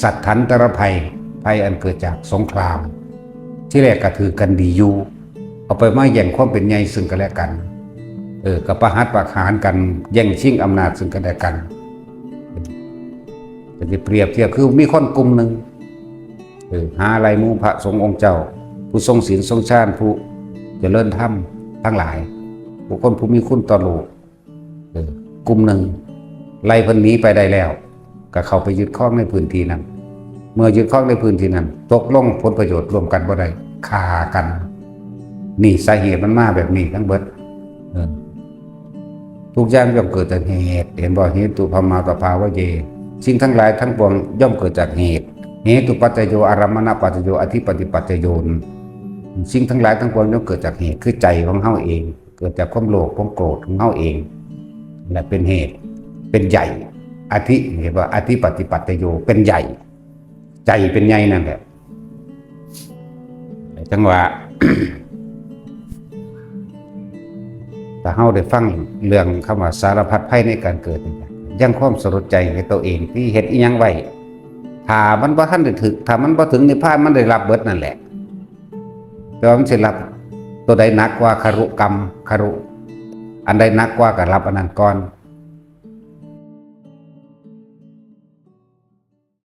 ສັດຖານຕະລະໄພ ໄພອັນເກີດຈາກສົງຄຣາມ ທີແລກກໍຖືກກັນດີຢູ່ ເອົາໄປມາແຍ່ງຄວາມເປັນໃຫຍ່ຊຶ່ງກັນແລະກັນ ເອີ ກໍປະຫັດປະຫານກັນ ແຍ່ງຊິງອຳນາດຊຶ່ງກັນແລະກັນ ກໍຊິປຽບທຽບຄືມີຄົນກຸ່ມໜຶ່ງ ເອີ ຫາໄລ່ໝູ່ພະສົງອົງເຈົ້າ ຜູ້ຊົງສິນຊົງຊານ ຜູ້ຈະເລີນທຳທັງຫຼາຍ ບຸກຄົນຜູ້ມີຄຸນຕໍ່ໂລກ ເອີ ກຸ່ມໜຶ່ງ ໄລ່ເພິ່ນໜີໄປໄດ້ແລ້ວ ກໍເຂົ້າໄປຍຶດຄອງໃນພື້ນທີ່ນັ້ນ ເມື່ອຍຶດຄອງໃນພື້ນທີ່ນັ້ນ ຕົກລົງຜົນປະໂຫຍດຮ່ວມກັນບໍ່ໄດ້ ຂ້າກັນ ນີ້ສາເຫດມັນມາແບບນີ້ທັງເບິດ ເອີ ທຸກຢ່າງຍ່ອມເກີດຈາກເຫດ ເຫັນບໍ່? ເຫຕຸ ພະມາ ສະພາວະເຍ ສິ່ງທັງຫຼາຍທັງປວງຍ່ອມເກີດຈາກເຫດ ເຫຕຸປັດຈະໂຍ ອາລັມມະນະປັດຈະໂຍ ອະທິປະຕິປັດຈະໂຍ ສິ່ງທັງຫຼາຍທັງປວງຍ່ອມເກີດຈາກເຫດ ຄືໃຈຂອງເຮົາເອງ ເກີດຈາກຄວາມໂລບ ຄວາມໂກດຂອງເຮົາເອງ ແລະ ເປັນເຫດ ເປັນໃຫຍ່ ອະທິ ເຫັນບໍ່? ອະທິປະຕິປັດຈະໂຍ ເປັນໃຫຍ່ ໃຈເປັນໃຫຍ່ນັ້ນແຫຼະ ຈັ່ງວ່າ ຖ້າເຮົາໄດ້ຟັງເລື່ອງຄຳວ່າສາລະພັດໄພໃນການເກີດນີ້ ຍັງຄວາມສະຫຼົດໃຈໃຫ້ຕົວເອງ ທີ່ເຮັດອີ່ຫຍັງໄວ້ ຖ້າມັນບໍ່ທັນໄດ້ຖືກ ຖ້າມັນບໍ່ເຖິງນິບພານ ມັນໄດ້ຮັບເບິດນັ້ນແຫຼະ ແຕ່ວ່າມັນຊິຮັບຕົວໃດໜັກກວ່າ ຄະລຸກຳ ຄະລຸ ອັນໃດໜັກກວ່າກໍຮັບອັນນັ້ນກ່ອນ